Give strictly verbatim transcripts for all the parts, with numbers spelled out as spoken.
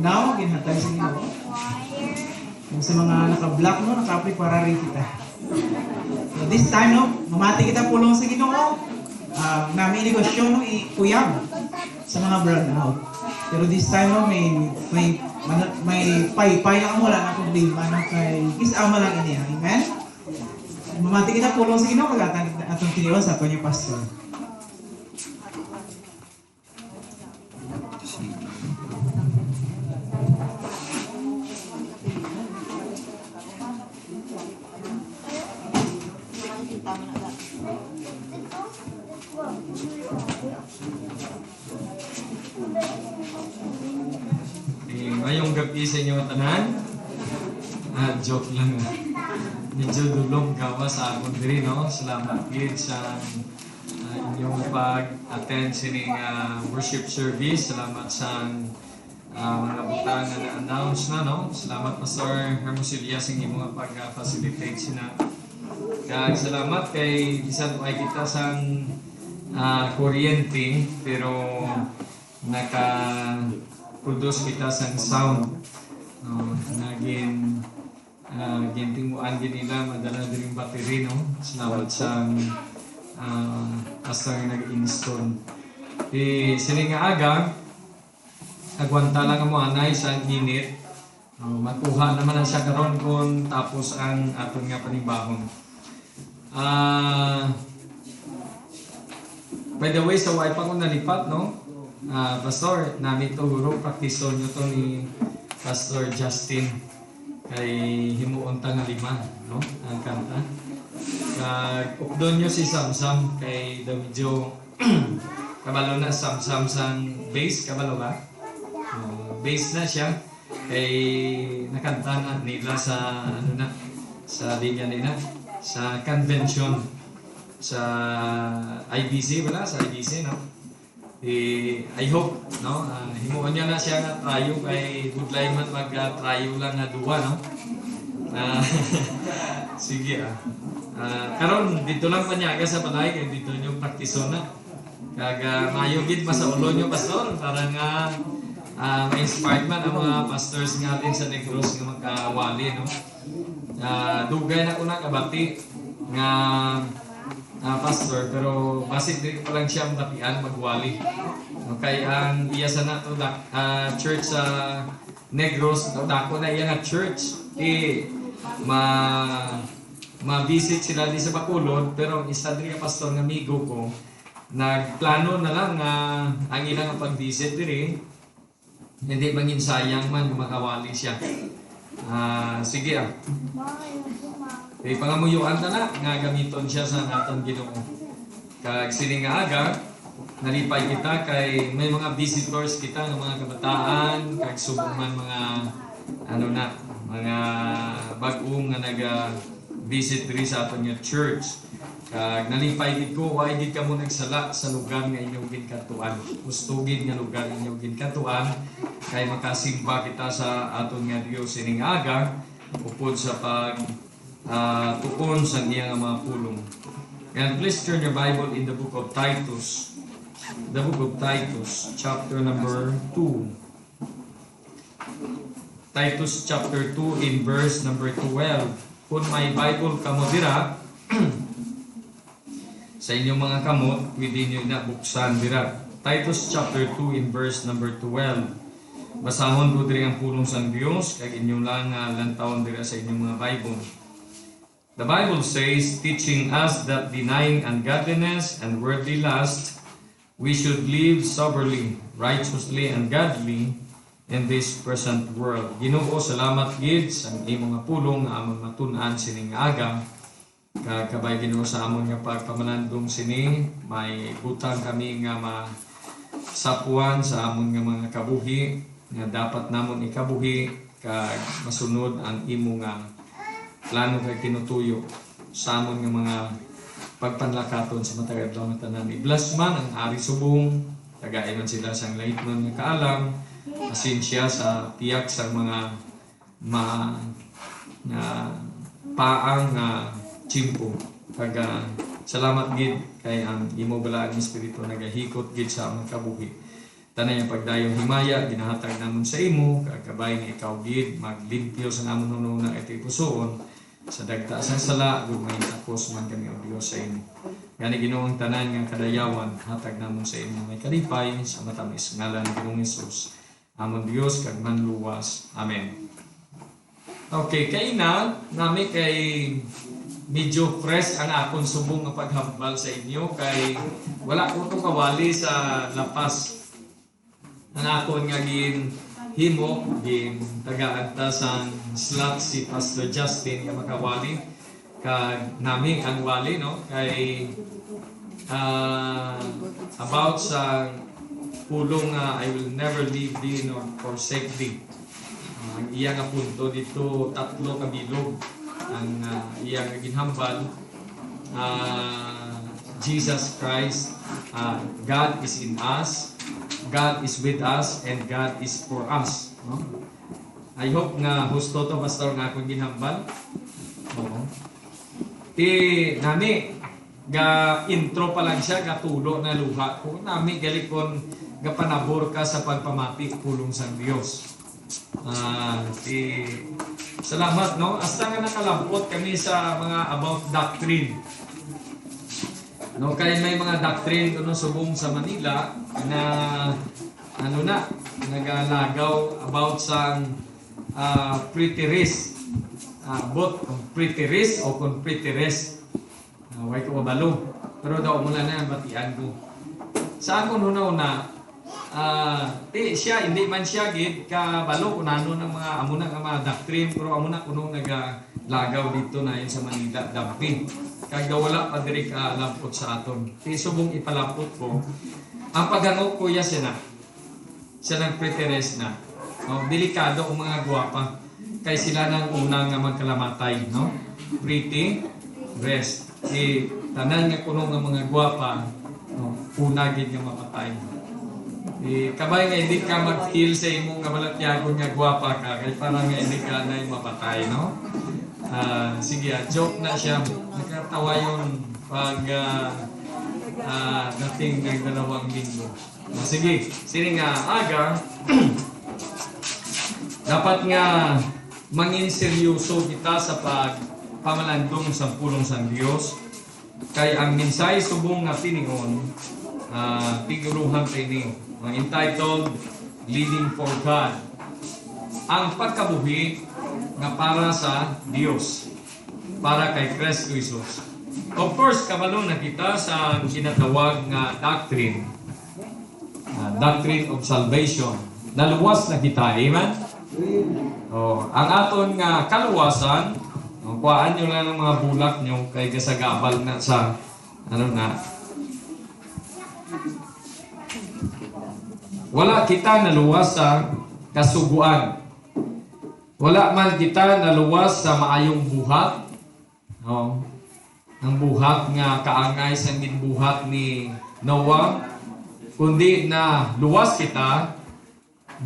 Now, ginhatag sa Ginoo. Kung sa mga naka-black, no, naka-preparary kita. So, this time, no, mamati kita pulong sa Ginoo. Ah, nami negosyo, no, ikuyang sa mga brownout. Pero this time, no, may, may, may paypay lang, wala na problema, no, kay is ama lang ini, ah. Amen? Mamati kita pulong sa Ginoo, kag atong, atong tiniwan sa aton yung pastor. Eh, mayong gabi sa inyo tanan. Ah, joke lang. Medyo dulog gawas sa akon diri, no? Salamat gid sa, ah, inyong pag-attend sining, ah, worship service. Salamat sa, ah, mga butang nga na-announce na, no? Salamat, Pastor Hermosillas, sa imong pag-facilitate sina. Kag salamat kay bisan wa kita sang, ah, kuryente, pero naka-produce kita sang sound, no? Nagin, ah, gintinguan gid nila madala diring battery, no? Salamat sa, ah, pastor nga nag-install. Eh, sini nga aga, agwanta lang mo anay sa init. Oh, makuha naman na siya karon kung tapos ang aton nga panibahon. Ah, by the way, sa way pa ko nalipat, no? Ah, Pastor, nami to, guro, praktison nyo to ni Pastor Justin. Kay himuon ta nga lima, no? Ang kanta. Kag updon nyo si Samsam kay daw medyo kabalo na Samsam sang bass, kabalo ba? Oh, bass na siya. Kay nakanta na nila sa, ano na, sa linya nila, sa convention, sa I B C, wala? Sa I B C, no? Eh, I hope, no? Ah, himuon niya na siya nga trayo kay budlay man mag, ah, trayo lang nga duwa, no? Ah, sige, ah. Ah, karon, dito lang panyaga sa balay kay dito nyo praktison na. Kag, ah, maayo gid masaulo nyo, Pastor, para nga, ah, ma-inspired man ang mga pastors nga din sa Negros nga magkawali, no? Ah, dugay na ko nakabati nga, ah, pastor, pero basi diri pa lang siya mabatian magwali. Okay, ang iya sana to dak-, ah, church sa Negros, dako na iya nga church. Di ma-, ma-visit sila di sa Bacolod, pero ang isa diri nga pastor nga amigo ko, nagplano na lang nga ang ilang pag-visit diri, hindi mangin sayang man nga makawali siya. Ah, sige, ah. Eh, pangamuyuan ta na nga gamiton siya sa natang Ginoo. Kag sini nga aga, nalipay kita kay may mga visitors kita nga mga kabataan, kag subong man mga, ano na, mga bag-o nga naga-visit diri sa aton nga church. Kag nalipay gid ko, wa gid kamo nagsala sa lugar nga inyong ginkadtuan. Husto gid nga lugar inyong ginkadtuan, kay makasimba kita sa aton nga Dios sining aga, upod sa pag, ah, tuon sang iya nga mga pulong. And please turn your Bible in the book of Titus. The book of Titus, chapter number two. Titus chapter two in verse number twelve. Kung may Bible kamo dira, sa inyong mga kamot, pwede niyo na buksan dira. Titus chapter two in verse number twelve. Basahon ko diri ang pulong sang Dios, kag inyo lang nga lantawon dira sa inyong mga Bible. The Bible says, teaching us that denying ungodliness and worldly lust, we should live soberly, righteously, and godly in this present world. Ginoo, salamat gid sa imo nga pulong nga amon matun-an sining aga. Kag kabay, Ginoo, sa amon nga pagpamalandong sini, may butang kami nga masapuan sa amon nga mga kabuhi, nga dapat namon ikabuhi, kag masunod ang imo nga plano kag tinutuyo sa amon nga mga pagpanlakaton sa matag adlaw nga tanan. I-bless man ang ari subong, tagai man sila sang laitnon nga kaalam, pasensya sa pihak sang mga ma-, nga paang nga tiyempo. Kag, ah, salamat gid kay ang imo balaang espiritu nagahikot gid sa among kabuhi. Tanan nga pagdayong himaya ginahatag namon sa imo, kag kabay nga ikaw gid maglimpyo sa namon hunahuna kay pusoon sa dagta sang sala, agod maging takos man kami, O Dios, sa imo. Gani, Ginoo, ang tanan nga kadayawan hatag namon sa imo may kalipay, sa matamis ngalan ni Ginoong Jesus, amon Dios kag Manluwas. Amen. Okay, kaina, nami kay medyo fresh ang akon subong nga paghambal sa inyo, kay wala ko to kawali sa La Paz. Ang akon nga ginhimo, gintagaan ta sang slot si Pastor Justin nga makawali, kag nami ang wali, no? Kay, ah, about sa pulong nga, "I will never leave thee nor forsake thee." Ah, ang iya nga punto dito, tatlo ka bilog ang, ah, iya nga ginhambal. Ah, Jesus Christ, ah, God is in us, God is with us, and God is for us, no? I hope nga husto to, Pastor, nga akong ginhambal. Oo. Ti, nami, ga intro pa lang siya, gatulo na luha ko. Nami, gali kon gapanabor ka sa pagpamati, pulong sang Dios. Ah, ti, salamat, no? Hasta nga nakalabot kami sa mga about doctrine. No, kay may mga doctrine kuno subong sa Manila na, ano na, nagalagaw about sa, ah, preterist. Ah, about kung preterist o kung preterist. Ah, way ko kabalo. Pero daw mo lang na batian ko. Sa akon hunahuna, ah, ti siya, hindi man siya gid kabalo kung ano ang mga, amo na nga mga doctrine, pero amo na kuno nagalagaw dito na yun sa Manila, dagpi. Kag daw wala pa diri kalabot sa aton. Ti subong ipalabot ko, ang paghangop ko ya sina, siya nang preterist na. No? Delikado ang mga gwapa. Kay sila nang una nga magkalamatay, no? Preterist. Ti tanan nga kuno nga mga gwapa, no? Una gid nga mapatay. Ti kabay nga hindi ka mag-feel sa imo nga balatyagon nga gwapa ka, kay para nga hindi ka na mapatay, no? Ah, sige, ah, joke na siya. Nakatawa yun pag, ah, ah, dating nagdalawang linggo. Ah, sige, sini nga aga, dapat nga mangin seryoso kita sa pagpamalandong sa pulong sang Dios. Kay ang mensahe subong nga tinion, ah, tiguruhan ta ini, ang entitled Living for God. Ang pagkabuhi nga para sa Dios, para kay Kristo Jesus. Of course, kabalo na kita sa ginatawag nga doctrine, ah, doctrine of salvation. Naluwas na kita, amen? Oh, ang aton nga kaluwasan, oh, kuhaan nyo lang ang mga bulak nyo kay gasagabal na sa, ano na. Wala kita naluwas sa kasuguan. Wala man kita naluwas sa maayong buhat. Oh, ang buhat nga kaangay sang ginbuhat ni Noah, kundi naluwas kita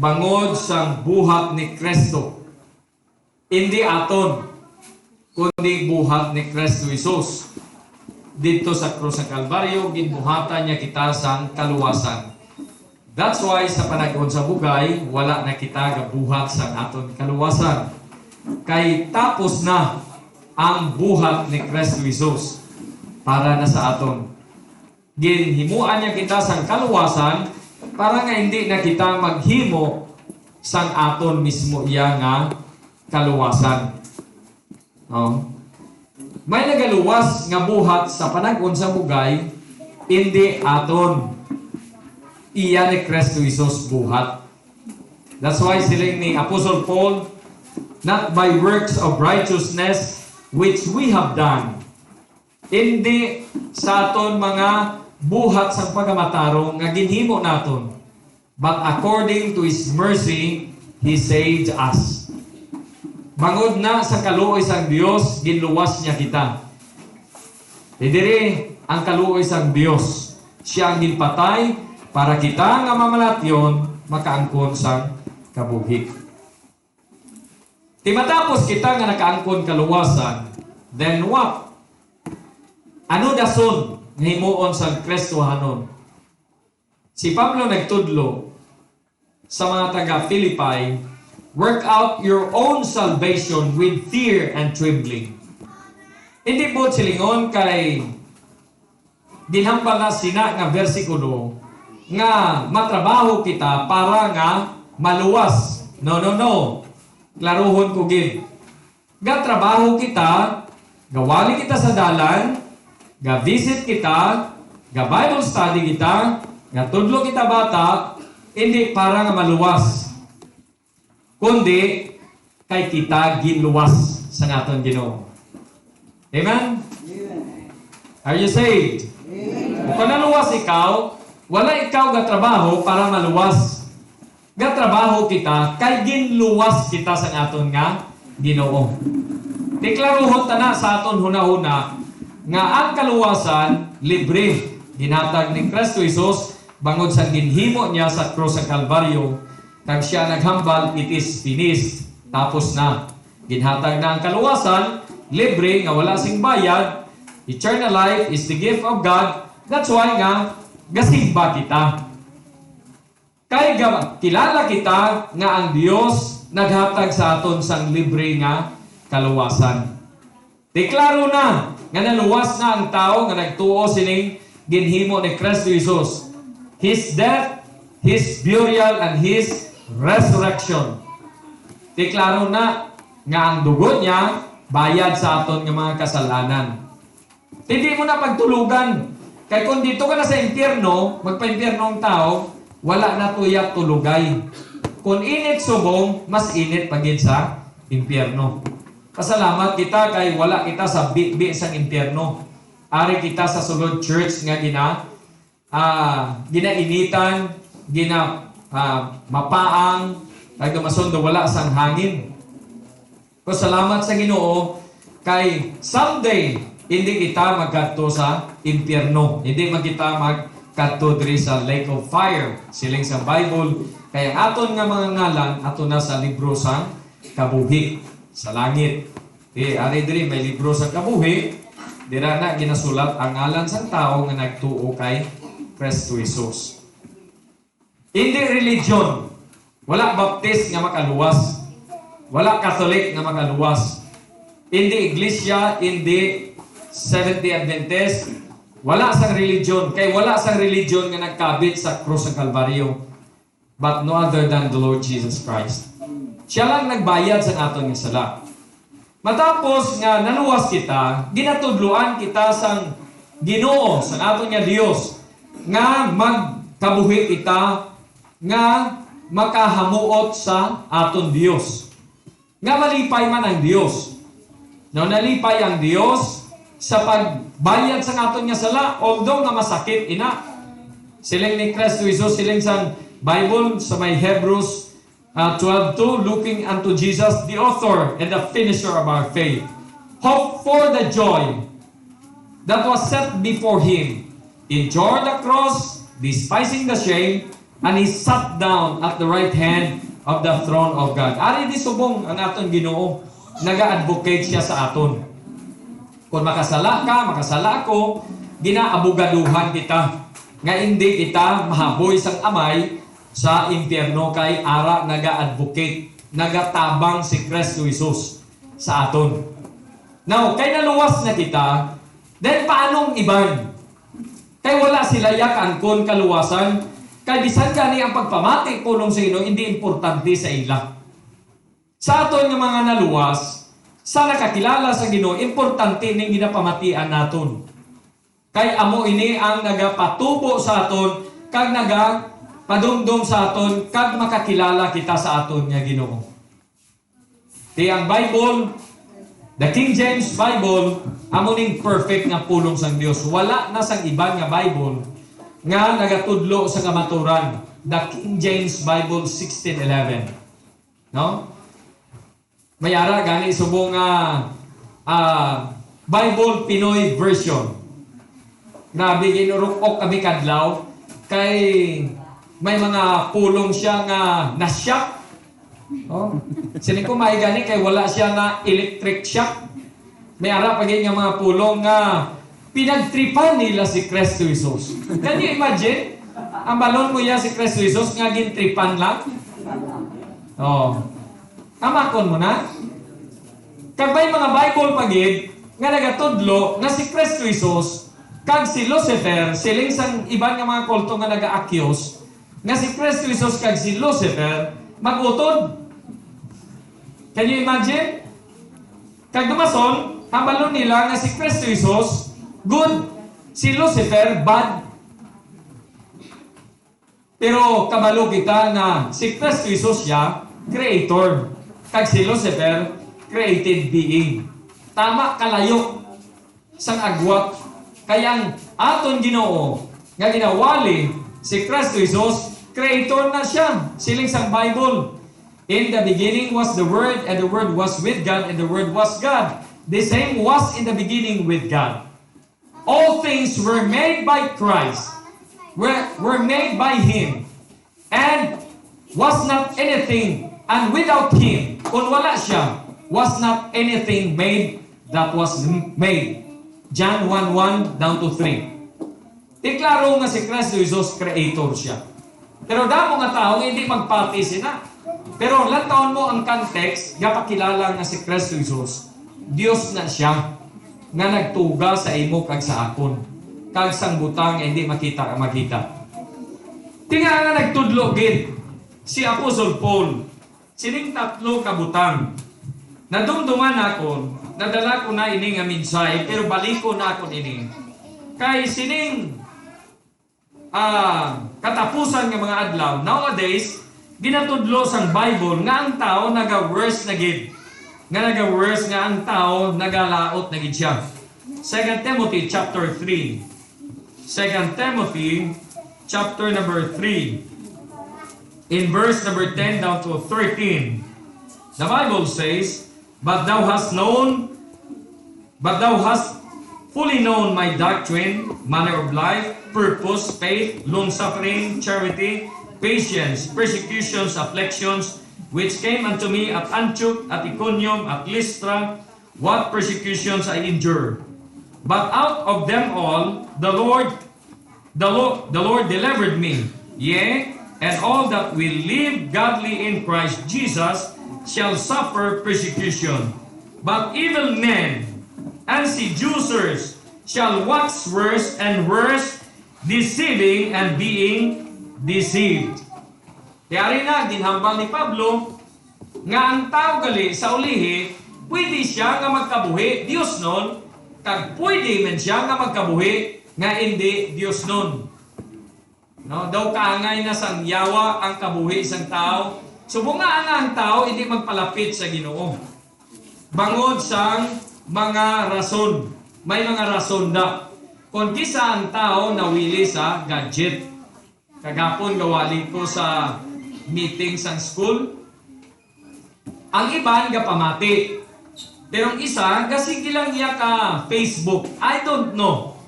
bangod sang buhat ni Kristo. Indi aton, kundi buhat ni Kristo Jesus. Didto sa krus sa Kalbaryo, ginbuhatan niya kita sang kaluwasan. That's why sa panag-on sa bugay, wala na kita gabuhat sang aton kaluwasan. Kay tapos na ang buhat ni Kristo Jesus para na sa aton. Ginhimuan niya kita sang kaluwasan para nga hindi na kita maghimo sang aton mismo iya nga kaluwasan. Oh. May nagaluwas nga buhat sa panag-on sa bugay, indi aton. Iya ni Kristo Jesus buhat. That's why siling ni Apostle Paul, "Not by works of righteousness which we have done." Indi sa aton mga buhat sang pagamatarong nga ginhimo naton, but according to His mercy, He saved us. Bangod na sa kaluoy sang Dios, ginluwas niya kita. Kay diri ang kaluoy sang Dios. Siya ang ginpatay para kita nga mamalatyon makaangkon sang kabuhi. Ti matapos kita nga nakaangkon kaluwasan, then what? Ano dason nga himuon sang Kristohanon? Si Pablo nagtudlo, sa mga taga Philippi, "Work out your own salvation with fear and trembling." Hindi po silingon kay ginhambal na sina nga bersikulo nga matrabaho kita para nga maluwas. No, no, no. Klaruhon ko gid. Gatrabaho kita, gawali kita sa dalan, ga-visit kita, ga-Bible study kita, gatudlo kita bata, hindi para nga maluwas, kundi kay kita ginluwas sa aton Ginoo. Amen? Are you saved? Kung naluwas ikaw, wala ikaw gatrabaho para maluwas. Gatrabaho kita kay ginluwas kita sa aton nga Ginoo. Deklaruhon ta na sa aton hunahuna nga ang kaluwasan libre, ginhatag ni Cristo Jesus bangod sa ginhimo niya sa krus sa Kalbaryo, kag siya naghambal, "It is finished." Tapos na. Ginhatag na ang kaluwasan libre nga wala sing bayad. Eternal life is the gift of God. That's why nga gasimba kita. Kay ga-, kilala kita nga ang Dios naghatag sa aton sang libre nga kaluwasan. Deklaro na nga naluwas na ang tawo nga nagtuo sining ginhimo ni Cristo Jesus, His death, His burial, and His resurrection. Deklaro na nga ang dugo niya bayad sa aton nga mga kasalanan. Hindi mo na pagtulugan. Kay kung dito ka na sa impyerno, magpa-impyerno ang tao, wala na tuyak tulugay. Kung init subong, mas init pa gid sa impyerno. Pasalamat kita kay wala kita sa bi-bi sang impyerno. Ari kita sa sulod church nga gina, ah, ginainitan, gina, ah, mapaang, kay masundo wala sang hangin. Pero salamat sa Ginoo, kay someday, hindi kita magkadto sa impyerno. Hindi man kita magkadto diri sa lake of fire. Siling sa Bible, kay ang aton nga mga ngalan, ato na sa libro sang kabuhi, sa langit. Di, ari diri, may libro sang kabuhi, dira na ginasulat ang ngalan sang tawo nga nagtuo kay Cristo Jesus. Hindi religion. Wala Baptist nga makaluwas. Wala Catholic nga makaluwas. Hindi iglesia, hindi Seventh-day Adventist. Wala sang religion. Kay wala sang religion nga nagkabit sa krus sa Kalbaryo. But no other than the Lord Jesus Christ. Siya lang nagbayad sa aton nga sala. Matapos nga naluwas kita, ginatudloan kita sang Ginoo, sang aton nga Dios, nga magkabuhi kita, nga makahamuot sa aton Dios, nga malipay man ang Dios. Now, nalipay ang Dios sa pagbayad sa aton nga sala, although nga masakit ina. Siling ni Cristo Jesus, siling sang Bible sa may Hebrews uh, twelve two, "Looking unto Jesus, the author and the finisher of our faith, hope for the joy that was set before him, endured the cross, despising the shame, and he sat down at the right hand of the throne of God." Ari di subong ang aton Ginoo, naga-advocate siya sa aton. Kung makasala ka, makasala ako, ginaabogaduhan kita nga hindi kita mahaboy sang amay sa impyerno, kay ara naga-advocate, nagatabang si Cristo Jesus sa aton. Now, kay naluwas na kita, then paanong iban? Kay wala sila ya kaangkon kaluwasan, kay bisan gani ang pagpamati pulong sa Ginoo hindi importante sa ila. Sa aton nga mga naluwas, sa nakakilala sa Ginoo, importante ning ginapamatian naton. Kay amo ini ang nagapatubo sa aton, kag nagapadumdom sa aton, kag makakilala kita sa aton nga Ginoo. Ti ang Bible, the King James Bible, amo ning perfect nga pulong sang Dios. Wala na sang iban nga Bible nga nagatudlo sa kamaturan. The King James Bible sixteen eleven. No? May ara gani subong nga, ah, Bible Pinoy version. Grabe, ginurok-ok kami kadlaw kay may mga pulong siya nga na-shock. Oh. Sini ko may gani kay wala siya na electric shock. May ara pa gid nga mga pulong nga pinagtripan nila si Cristo Jesus. Can you imagine? Ang balon mo ya si Kristo Jesus nga gintripan lang? Oh. Tamakon mo na? Kag may mga Bible pa gid nga nagatudlo nga si Kristo Jesus kag si Lucifer, siling sang iban nga mga kulto nga naga-accuse nga si Kristo Jesus kag si Lucifer mag-utod. Can you imagine? Kag dumason, hambalon nila nga si Kristo Jesus good, si Lucifer bad. Pero kabalo kita nga si Kristo Jesus siya creator, kag si Lucifer created being. Tama kalayo sang agwat, kay ang aton Ginoo nga ginawali si Kristo Jesus, creator na siya. Siling sang Bible, "In the beginning was the Word, and the Word was with God, and the Word was God." The same was in the beginning with God. All things were made by Christ, were, were made by Him, and was not anything, and without Him, kung wala siya, was not anything made that was m-, made. John one one down to three. Di klaro nga si Kristo Jesus creator siya. Pero damo nga tawo nga hindi magpati sina. Pero lantawon mo ang context nga pakilala nga si Kristo Jesus, Dios na siya nga nagtuga sa imo kag sa akon, kag sang butang nga hindi makita nga makita. Tinga nga nagtudlo gid si Apostol Paul sining tatlo ka butang. Nadumduman nakon, nadala ko na ini nga mensahe, pero balikon nakon ini. Kay sining ah, katapusan nga mga adlaw, nowadays, ginatudlo sang Bible nga ang tawo naga-worse na gid. Nga naga-worse, nga ang tawo nagalaot na gid siya. Second Timothy chapter three. Second Timothy chapter number three, in verse number ten down to thirteen. The Bible says, "But thou hast known But thou hast fully known my doctrine, manner of life, purpose, faith, long-suffering, charity, patience, persecutions, afflictions, which came unto me at Antioch, at Iconium, at Lystra, what persecutions I endured. But out of them all the Lord the Lord, the Lord delivered me. Yea, and all that will live godly in Christ Jesus shall suffer persecution. But evil men and seducers shall wax worse and worse, deceiving and being deceived." Kay ari na, ginhambal ni Pablo nga ang tawo gali sa ulihi, pwede siya nga magkabuhi diosnon, kag pwede man siya nga magkabuhi nga indi diosnon. No, daw kaangay na sang yawa ang kabuhi sang tawo. Subong nga ang, ang tawo indi magpalapit sa Ginoo. Bangod sang mga rason, may mga rason da. Kon kisa ang tawo nawili sa gadget. Kagapon gawali ko sa meeting sang school. Ang iban gapamati. Pero ang isa, gasige lang iya ka Facebook. I don't know.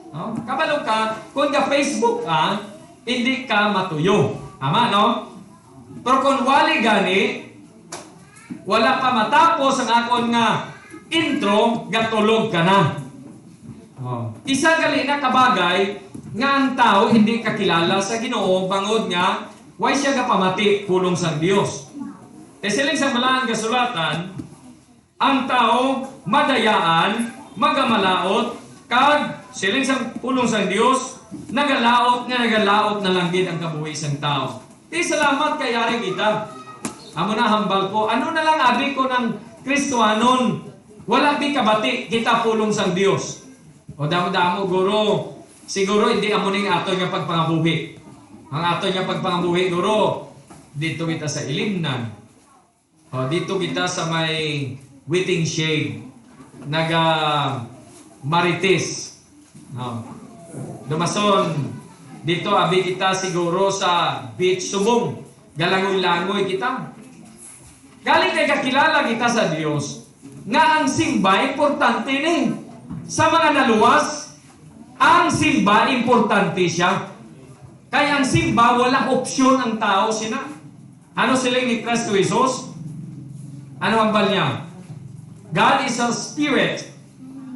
No? Kabalo ka, kung ga Facebook ka, hindi ka matuyo. Tama, no? Pero kung wali gani, wala pa matapos ang akon nga intro, gatulog ka na. Oh. Isa gali na kabagay nga ang tawo hindi kakilala sa Ginoo bangod nga way siya gapamati pulong sang Dios. Kay siling sa Balaan nga Sulatan, ang tawo madayaan, magamalaot, kag siling sa pulong sang Dios, nagalaot nga nagalaot na lang gid ang kabuhi sang tawo. Di salamat kay yari kita. Amo na hambal ko. Ano na lang abi ko ng Kristohanon? Wala bi kabati kita pulong sang Dios. O damo-damo, guro. Siguro hindi amo ning aton nga pagpangabuhi. Ang aton nga pagpangabuhi, guro, dito kita sa Ilimnan. O, dito kita sa may waiting shed. Naga Marites. No. Dumason, dito abi kita siguro sa Beach Subong. Galangoy-langoy kita. Galing kay kakilala kita sa Dios, nga ang simba importante ni. Sa mga naluwas, ang simba importante siya. Kay ang simba, wala opsyon ang tao sina. Ano siling ni Kristo Jesus? Ano ang bal niya? "God is a spirit.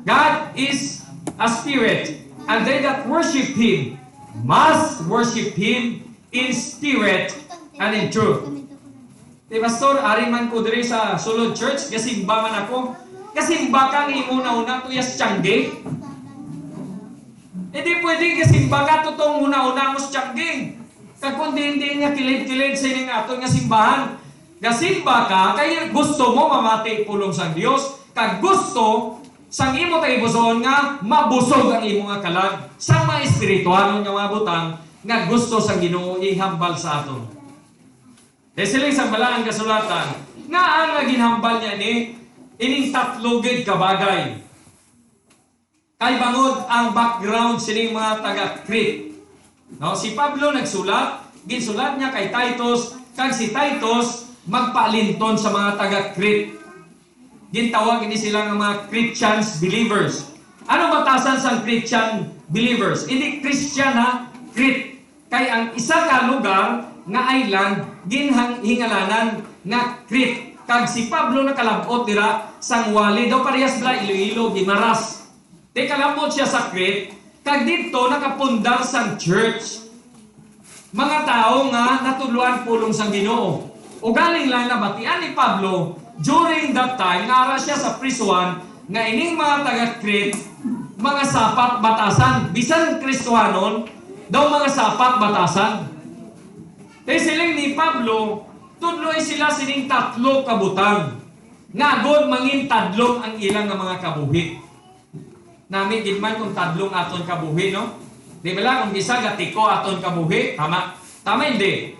God is a spirit. And they that worship Him must worship Him in spirit and in truth. Di, Pastor, ari man ko diri sa sulod church, gasimba man ako. Gasimba ka nga imo una-una to ya sa tiyanggi. Hindi pwede gasimba ka to tong una-una mo sa tiyanggi. Kag kung diin-diin nga kilid-kilid sining aton nga simbahan. Gasimba ka kay gusto mo mamati pulong sang Dios, kag gusto sang imo tagipusoon nga mabusog ang imo nga kalag sa mga espirituhanon nga mga butang nga gusto sang Ginoo ihambal sa aton. Kay siling sang Balaan Kasulatan, nga ang nga ginhambal niya ni ining tatlo gid ka bagay. Kay bangod ang background sining mga taga Crete. No, si Pablo nagsulat, ginsulat niya kay Titus, kag si Titus magpaalinton sa mga taga Crete. Gintawag ini sila nga mga Christians believers. Ano batasan sang Christian believers? Hindi Christian, ha? Crete. Kay ang isa ka lugar nga island ginhang-, hingalanan nga Crete. Kag si Pablo nakalab-ot dira sang wali, daw parehas bala Iloilo, Guimaras. Di kalab-ot siya sa Crete, kag didto nakapundar sang church. Mga tawo nga natudloan pulong sang Ginoo. Ugaling lang nabatian ni Pablo during that time nga ara siya sa prisuhan nga ining mga taga Crete, mga sapat batasan, bisan Kristohanon, daw mga sapat batasan. Kay siling ni Pablo, tudloi sila sining tatlo ka butang, nga agod mangin tadlong ang ila nga mga kabuhi. Nami gid man kung tadlong aton kabuhi, no? Di ba lang, kung isa gatiko aton kabuhi, tama? Tama, hindi?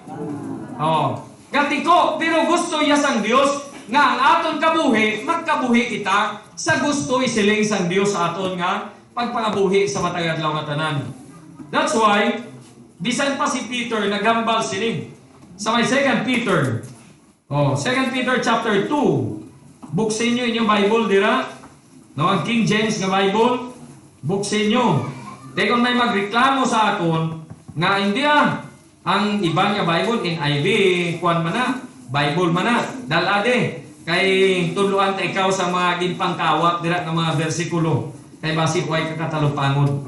Oh. Gatiko, pero gusto iya sang Dios nga ang aton kabuhi, magkabuhi kita sa gusto isiling sang Dios sa aton nga pagpangabuhi sa matag adlaw nga tanan. That's why, bisan pa si Peter naghambal sini sa may Second Peter. Oh, Second Peter chapter two. Buksin niyo inyong Bible dira. No, ang King James nga Bible. Buksin niyo. Kay kung may magreklamo sa akon nga hindi, ah, ang iban nga Bible, N I V, kuwan man na, Bible man na, dal-a di. Kay tudloan ta ikaw sa mga ginpangkawat dira nga mga bersikulo. Kay basi way ka katalupangon.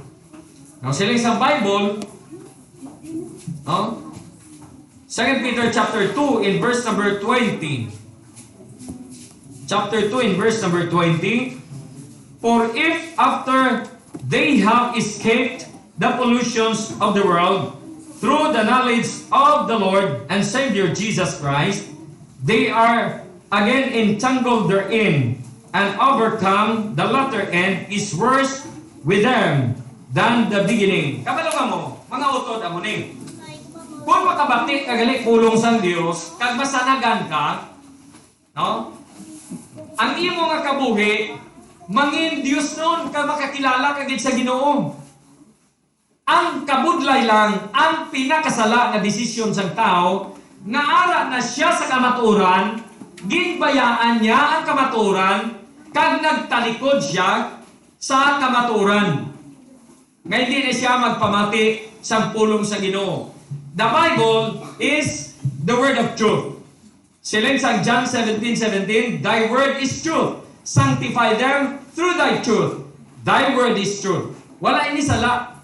Now, siling sa Bible, no? Second Peter chapter two in verse number twenty. Chapter two in verse number twenty. For if after they have escaped the pollutions of the world through the knowledge of the Lord and Savior Jesus Christ, they are again entangled therein, and overcome, the latter end is worse with them than the beginning. Kabalo nga mo, mga utod amo ni. Kung makabati ka gali pulong sang Dios, kag masanagan ka, no? Ang imo nga kabuhi, mangin Dios nun, ka makakilala ka gid sa Ginoo. Ang kabudlay lang, ang pinakasala nga desisyon sang tawo, nga ara na siya sa kamatuoran, ginbayaan niya ang kamatuoran, kag nagtalikod siya sa kamatuoran. Nga hindi na siya magpamati sa pulong sa Ginoo. The Bible is the word of truth. Siling sang John seventeen seventeen, "Thy word is truth. Sanctify them through thy truth. Thy word is truth." Wala ini sala.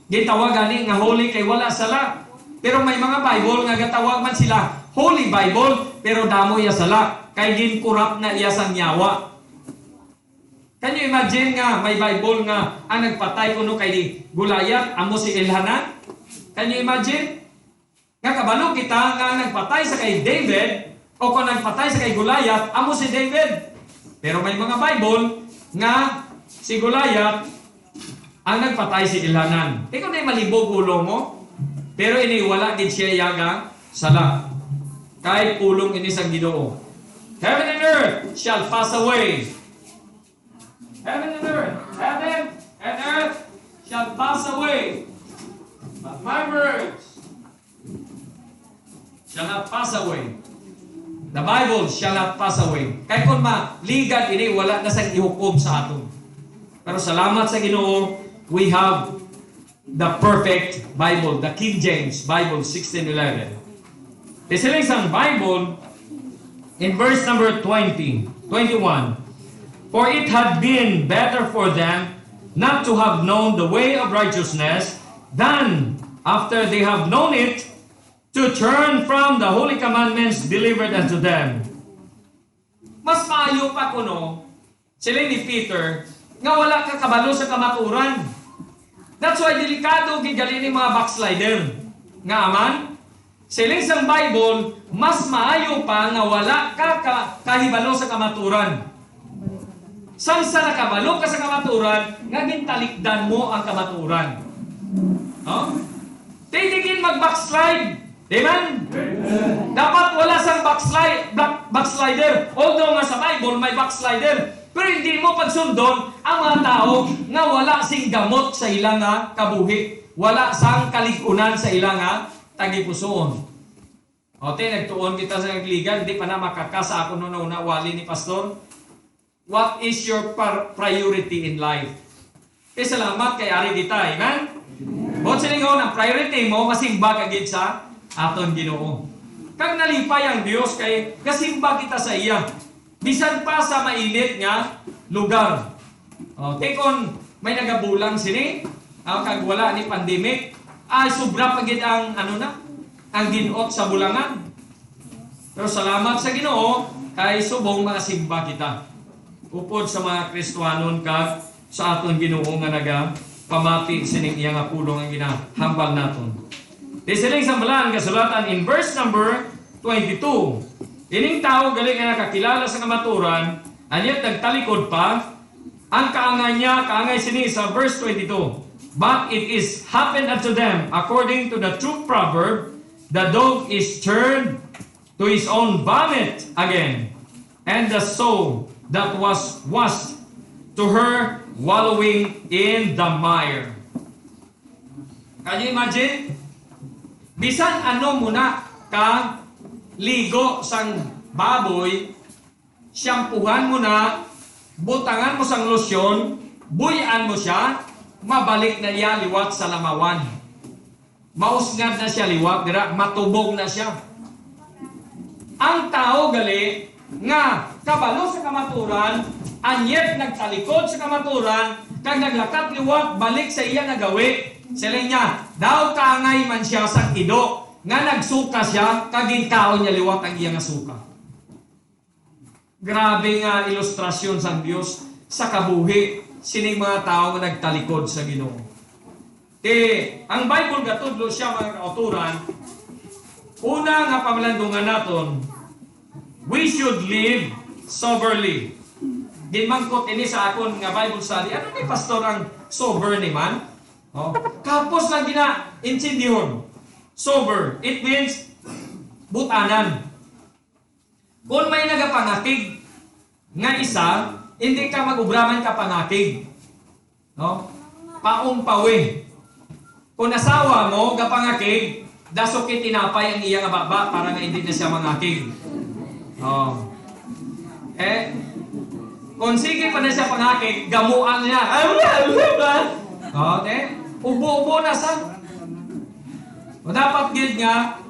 Gitawag gani nga holy kay wala sala. Pero may mga Bible nga gatawag man sila Holy Bible, pero damo iya sala. Kay ginkurap na iya sang yawa. Can you imagine nga may Bible nga ang nagpatay kuno kay Goliath, amo si Elhanan? Can you imagine? Nga kabalo kita nga ang nagpatay sa kay David o kung nagpatay sa kay Goliath, amo si David. Pero may mga Bible nga si Goliath ang nagpatay si Elhanan. Ikaw na malibog ulo mo. Pero ini wala gid siya yaga sala. Kay pulong ini sa Ginoo. Heaven and earth shall pass away. Heaven and earth, heaven and earth shall pass away, but my words shall not pass away. The Bible shall not pass away. Kay kung maligad ini, wala na sang ihukom sa aton. Pero salamat sa Ginoo, we have the perfect Bible, the King James Bible sixteen eleven. Isiling sang Bible in verse number twenty, twenty-one, "For it had been better for them not to have known the way of righteousness than after they have known it, to turn from the holy commandments delivered unto them. Mas maayo pa kuno, siling ni Peter, nga wala ka kabalo sa kamatuoran. That's why delikado gid gali ni mga backslider. Nga man, siling sang Bible, mas maayo pa nga wala ka, ka kahibalo sa kamatuoran. Sang sa nakabalo ka sa kamatuoran, nga gintalikdan mo ang kamatuoran. No? Di, di gid mag-backslide. Amen? Dapat wala sang backslide, back, backslider. Although nga sa Bible may backslider, pero hindi mo pagsundon ang mga tao nga wala sing gamot sa ila nga kabuhi, wala sang kalig-unan sa ila nga tagipusoon. O, te, nagtuon kita sa nagligan, di pa na makaka sa akon una-una wali ni pastor. What is your par-, priority in life? Kay salamat kay ari kita, amen? Buot silingon, ang priority mo, masimba ka gid sa aton Ginoo. Kag nalipay ang Dios kay gasimba kita sa iya, bisan pa sa mainit nga lugar. O, kay kon may nagabulang sini, ah, kag wala ni pandemic, ay sobra pa gid ang, ano na, ang ginot sa bulangan. Pero salamat sa Ginoo, kay subong makasimba kita upod sa mga Kristiyanon kag sa aton Ginoo nga nagapamati sining iya nga pulong ang ginahambal naton. Di siling sa Balaan nga Kasulatan in verse number twenty-two, ining tawo gali nga nakakilala sa kamaturan, and yet nagtalikod pa, ang kaangay niya, kaangay sini sa verse twenty-two, "But it is happened unto them according to the true proverb, the dog is turned to his own vomit again, and the sow that was washed to her wallowing in the mire." Can you imagine? Bisan ano mo na ka ligo sang baboy, siyampuhan mo na, butangan mo sang lotion, buy-an mo siya, mabalik na iya liwat sa lamawan. Mausngad na siya liwat dira, matubog na siya. Ang tawo gali nga kabalo sa kamaturan, and yet nagtalikod sa kamaturan, kag naglakat liwat balik sa iya nga gawi, siling niya, daw kaangay man siya sa ido nga nagsuka siya, kag ginkaon niya liwat ang iya nga suka. Grabe nga ilustrasyon sang Dios sa kabuhi sining mga tawo nga nagtalikod sa Ginoo. Ti, ang Bible gatudlo siya, mga kautoran, una nga pamalandungan naton, we should live soberly. Ginmangkot ini sa akon nga Bible study, "Ano ni, pastor, ang sober ni man?" Oh, kapos lang gina-intindihon. Sober, it means butanan. Kung may nagapangakig nga isa, hindi ka mag-obra man ka pangakig. No? Paumpawi. Kung asawa mo gapangakig, dasuki tinapay ang iya nga baba para nga hindi na siya mangakig. Oh. Eh, kung sige pa na siya pangakig, gamuan niya. Oh, eh, ubo-ubo na sa. O dapat gid nga,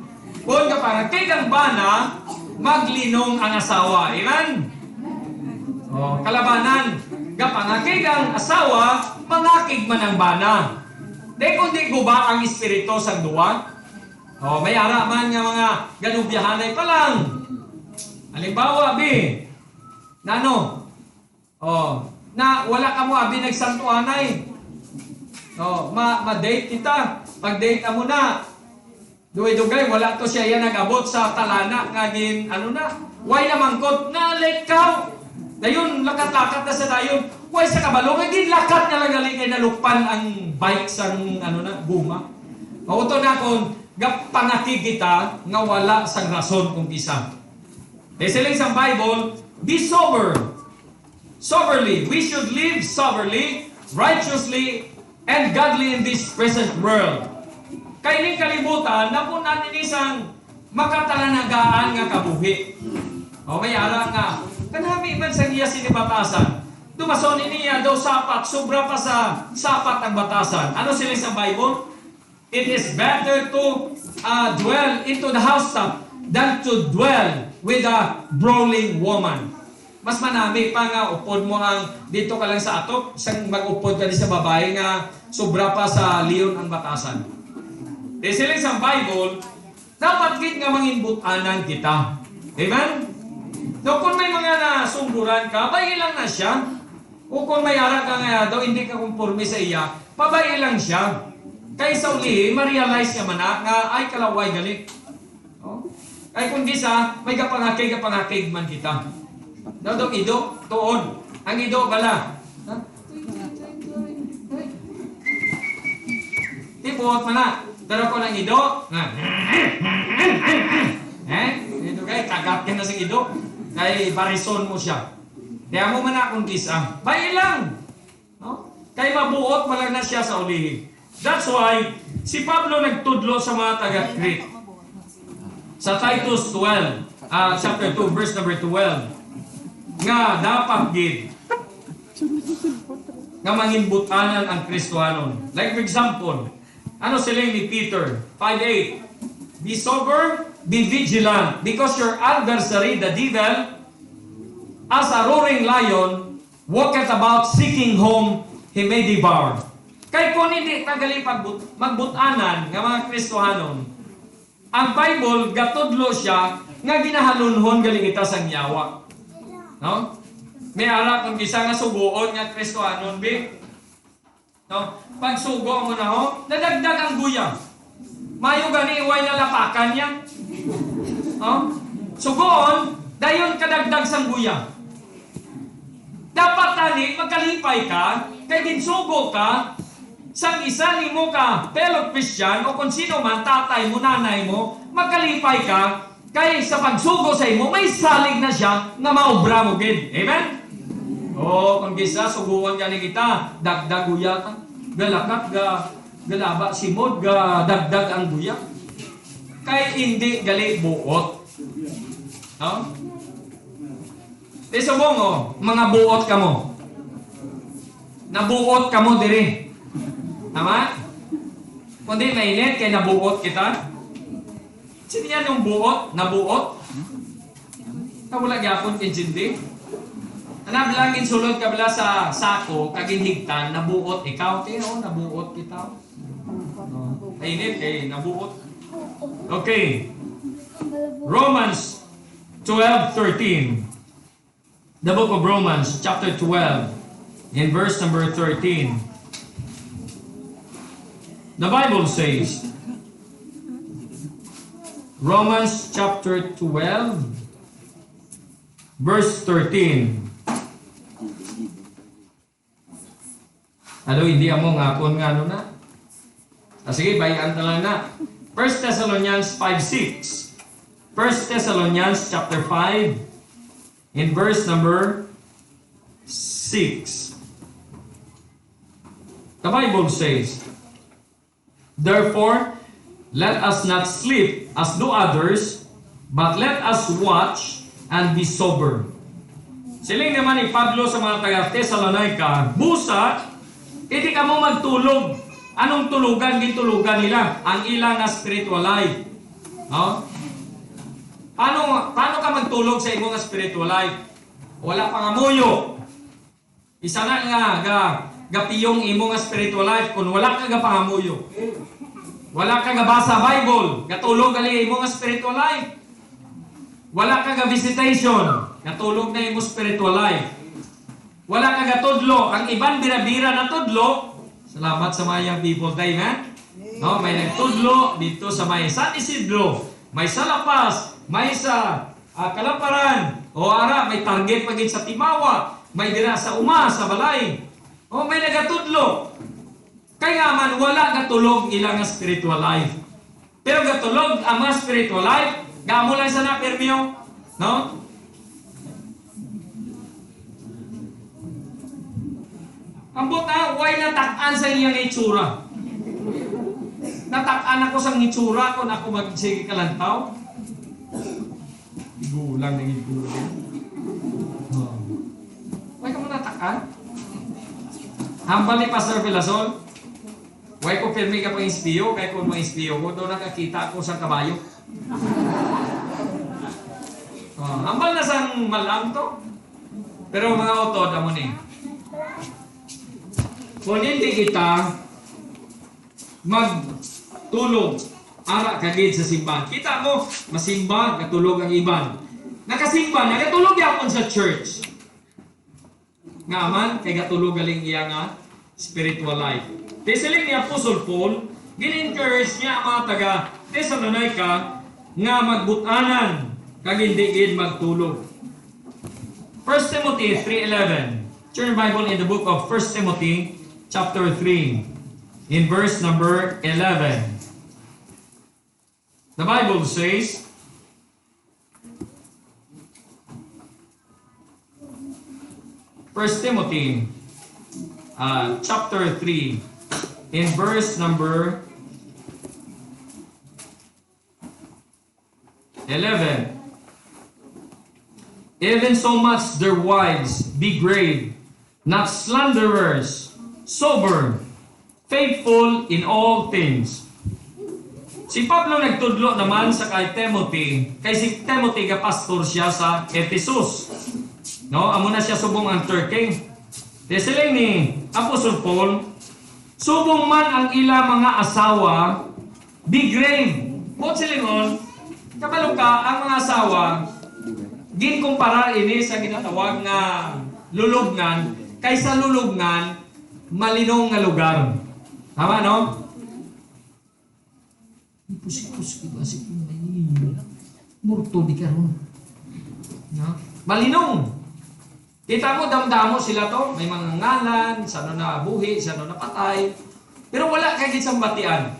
kung gapangakig ang bana, maglinong ang asawa. Amen? O, kalabanan, gapangakig ang asawa, mangakig man ang bana. Di kundi guba ang espiritu sang duwa. O, may ara man nga mga ganubyahanay pa lang. Halimbawa, bi, nano, Oh, na wala kamo abi nagsantuanay. Oh, ma ma-date kita. Pag-date amo na. Dugay-dugay, wala to siya yan nag-abot sa talana nga gin, ano na. Why na mangkot? Na late ka. Dayon, lakat-lakat na sa dayon. Why sa kabalo? Nga ginlakat na lang gali kay nalukpan ang bike sang, ano na, guma. Mao to na kung gapangakig kita nga wala sang rason kung kisa. Kay siling sang Bible, be sober. Soberly. We should live soberly, righteously, and godly in this present world. Kay ning kalibutan, napunan ini sang makatalanagaan nga kabuhi. O, may ara nga, kanami man sang iya sini batasan. Dumason ini iya daw sapat, sobra pa sa sapat ang batasan. Ano sila sa Bible? It is better to, uh, dwell into the housetop than to dwell with a brawling woman. Mas manami pa nga upod mo ang dito ka lang sa atop, sang mag-upod ka di sa babae nga sobra pa sa leon ang batasan. Di siling sa Bible, dapat gid nga manginbut-anan kita. Amen? So, kung may mga nasungguran ka, bay lang na siya. O kung may ara ka nga daw hindi ka konforme sa iya, pabay lang siya. Kay sa ulihi, ma-realize niya man na nga ay kalaway gali. Oh? Ay kung gisa, may gapangakig, gapangakig man kita. Daw daw ido, tuod. Ang ido bala. Ha? Tibuot man na. Pero kung ang ido, na, eh? Ito kay, kagat ka na sa ido. Kay barison mo siya. Kaya mo man akong gisa. Bay lang. No? Kay mabuot man lang na siya sa ulihi. That's why si Pablo nagtudlo sa mga taga-Crete. Sa Titus twelve, ah, chapter two, verse number twelve, nga dapat gid nga manginbutanan ang Kristohanon. Like for example, ano siling ni Peter five eight? "Be sober, be vigilant, because your adversary, the devil, as a roaring lion, walketh about seeking whom he may devour." Kay kung hindi ta gali pagbut-, magbut-anan nga mga Kristohanon, ang Bible gatudlo siya nga ginahalunhon gali kita sang yawa. No? May ara kung isa nga sugoon nga Kristohanon, bi. No? Pagsugo mo na ho, nadagdag ang guya. Mayo gani way nalapakan niya. Oh? Sugoon, dayon kadagdag sang guya. Dapat tani makalipay ka, kay ginsugo ka sang isa nimo ka fellow Christian o kung sino man, tatay mo, nanay mo, makalipay ka, kay sa pagsugo sa imo, may salig na siya nga maobra mo gid. Amen? Oh, kung gisa, suguan gani kita, dagdag guya ta. Galakat, ga, galaba, simod, ga, dagdag ang guya. Kay hindi gali buot. No? Di subong, oh, mga buot kamo. Nabuot kamo diri. Tama? Kundi mainit kay nabuot kita. Sino yan yung buot? Nabuot? Na wala gyapon intindi. Anak lang, insulod ka bala sa sako, kag inhigtan, nabuot ikaw. Kaya, oh, nabuot kita. No? Mainit kay nabuot. Okay. Romans twelve thirteen. The book of Romans, chapter twelve, in verse number thirteen. The Bible says, Romans chapter twelve, verse thirteen. Ano, hindi amo nga akon nga ano na? Ah, sige, bayan na lang na. First Thessalonians five six. First Thessalonians chapter five, in verse number six. The Bible says, "Therefore, let us not sleep as do others, but let us watch and be sober." Siling naman ni Pablo sa mga taga-Tesalonica, "Busa, hindi kamo magtulog." Anong tulugan gintulugan nila? Ang ila nga spiritual life. No? Paano, paano ka magtulog sa imo nga spiritual life? Wala pangamuyo. Isa na nga, ga, gapiyong imo nga spiritual life kung wala ka gapangamuyo. Wala ka gabasa Bible, gatulog gali imo nga spiritual life. Wala ka ga-visitation, gatulog na imo spiritual life. Wala ka gatudlo, ang iban bira-bira natudlo. Salamat sa mga young people tayo, ha? No, may nagtudlo dito sa may San Isidro, may sa La Paz, may sa, ah, Kalaparan. O ara, may target pa gid sa Timawa, may dira sa uma, sa balay. O may nagatudlo. Kay nga man, wala gatulog ila nga spiritual life. Pero gatulog ang mga spiritual life, gamo lang sana, pirmi, oh. No? Ambot na, way natak-an sa iyang itsura. Natak-an ako sa itsura kung ako magsige kalantaw. Igulang na igulang. Oh. Way ka mo natak-an? Hambal ni Pastor Velasol, way ko pirmi ka pang-espiyo, kay kung ma-espiyo ko, doon nakakita ako sa kabayo. Oh, hambal na sang malam to. Pero mga utod, amo ni. Kung hindi kita mag tulog, ara ka gid sa simbahan. Kita mo, masimba, gatulog ang iban. Nakasimba, nagatulog gyapon sa church. Nga man, kay gatulog galing iya nga spiritual life. Kay siling ni Apostle Paul, gin-encourage niya ang mga taga Thessalonica nga magbut-anan kag hindi gid magtulog. First Timothy three eleven. Turn your Bible in the book of First Timothy chapter three, in verse number eleven. The Bible says, First Timothy, uh, chapter three, in verse number eleven. Even so much their wives be grave, not slanderers, sober, faithful in all things. Si Pablo nagtudlo naman sa kay Timothy, kay si Timothy gapastor siya sa Ephesus. No, amo na siya subong ang third king. Kaya siling ni Apostle Paul, subong man ang ila mga asawa, be grave. Buot silingon, kabalo ka, ang mga asawa, ginkumparar ini sa ginatawag nga lulubngan, kay sa lulubngan, malinong nga lugar. Tama, no? Ipus-ipus, ipus-ipus, may murto di karon. No? Malinong. Kita mo, damdamo sila to. May mga ngalan, sano na buhi, sano na patay. Pero wala kay gid sang batian.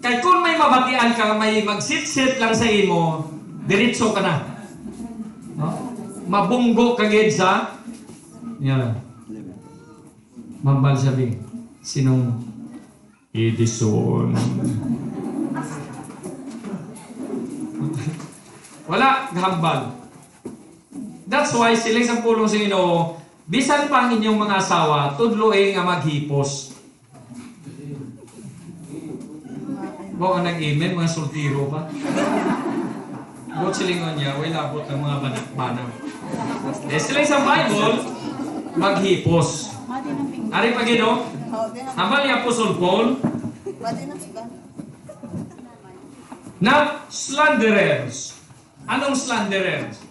Kay kung may mabatian ka, may magsitsit lang sa imo, diretso ka na. No? Mabunggo ka gid sa, yeah. Mambal sabi, sinong Edison. Wala, gahambal. That's why, siling sa pulong sa Ginoo, bisan pa ang inyong mga asawa, tudloi nga maghipos. Mo ang nag-amen, mga soltero pa. Buot silingon niya, way labot ang mga bana-, bana. Eh, sila sa Bible, maghipos. Ari pa gid, oh. Hambal ni Apostol Paul, not slanderers. Anong slanderers?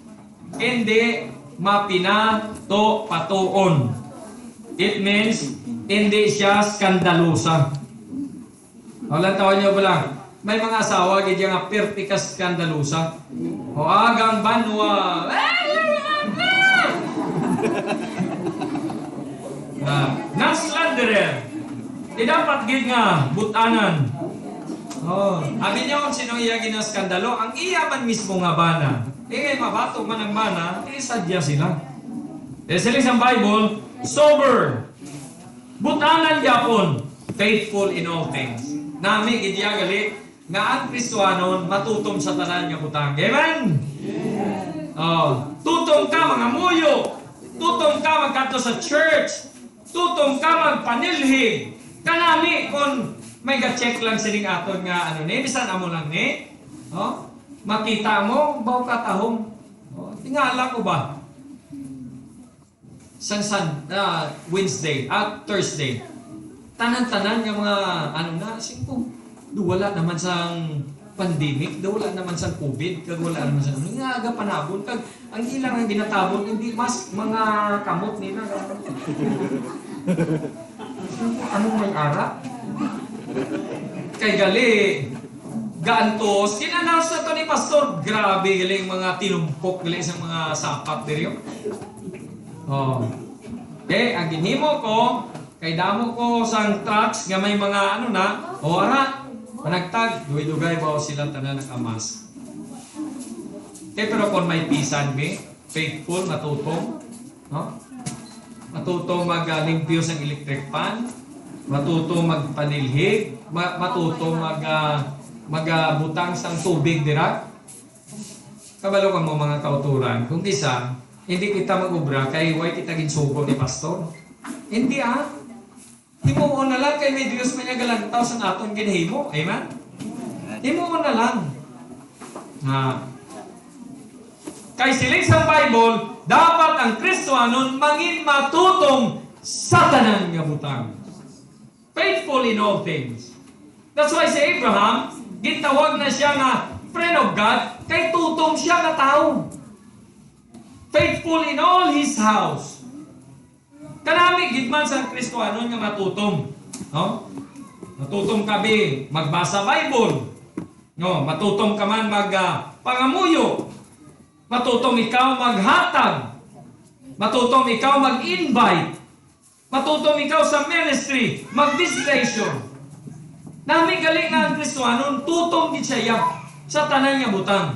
Hindi mapinatupatoon. It means, hindi siya skandalusa. O, lantawan niyo ba lang? May mga asawa, gid nga pirti ka skandalusa. O, agang banwa. Ah, not slanderer. Di dapat gid nga butanan. Oh, abi niyo kung sino iya ginaskandalo? Ang iya man mismo nga bana. Ingay mabato man ang bana, isadya sila. Eh, siling sa Bible, sober. Butanan gyapon, faithful in all things. Nami gid iya gali nga ang Kristiyanon matutom sa tanan nga butang. Amen? Oh, tutom ka mangamuyo. Tutom ka magkadto sa church. Tutom ka magpanilhig. Kanami kon may ga-check lang sining aton nga ano ni, bisan amo lang ni. Oh, makita mo, baw katahom. Oh, tingala ko ba? Sang Sun-, ah, Wednesday, ah, Thursday. Tanan-tanan nga mga, ano na, singko, do wala naman sang pandemic, do wala naman sang covid, kag wala naman sang, nga aga panabon, kag ang ilang ang ginatabon, hindi mas mga kamot nila. Anong may ara? Kay gali, gaantos, gin-announce na to ni Pastor. Grabe, galing mga tinumpok, galing sa mga sapat diri, oh. Oh. Eh, ang ginhimo ko, kay damo ko sang tracts nga may mga ano na, o ara, panagtag, dugay-dugay ba sila tanan naka-mask? Eh, pero kung may pisan, be, faithful, matuto, no? Matuto mag, ah, limpyo sang electric fan, matuto magpanilhig, ma-, matuto mag, ah, mag, ah, butang sang tubig dira. Kabalo ka mo, mga kauturan, kung isa, hindi kita mag-obra kay way kita ginsugo ni pastor. Hindi, ah. Himuon na lang kay may Dios may nagalantaw sa aton ginhimo. Amen? Himuon na lang. Ha. Kay siling sa Bible, dapat ang Kristiyanon mangin matutom sa tanan nga butang. Faithful in all things. That's why si Abraham, gintawag na siya nga friend of God, kay tutom siya nga tawo. Faithful in all his house. Kanami gid man sa Kristohanon nga matutom, no? Matutom ka bi magbasa Bible. No, matutom ka man mag, ah, pangamuyo. Matutom ikaw maghatag. Matutom ikaw mag-invite. Matutom ikaw sa ministry, mag-visitation. Nami gali nga ang Kristohanon, tutom gid siya sa tanan nga butang.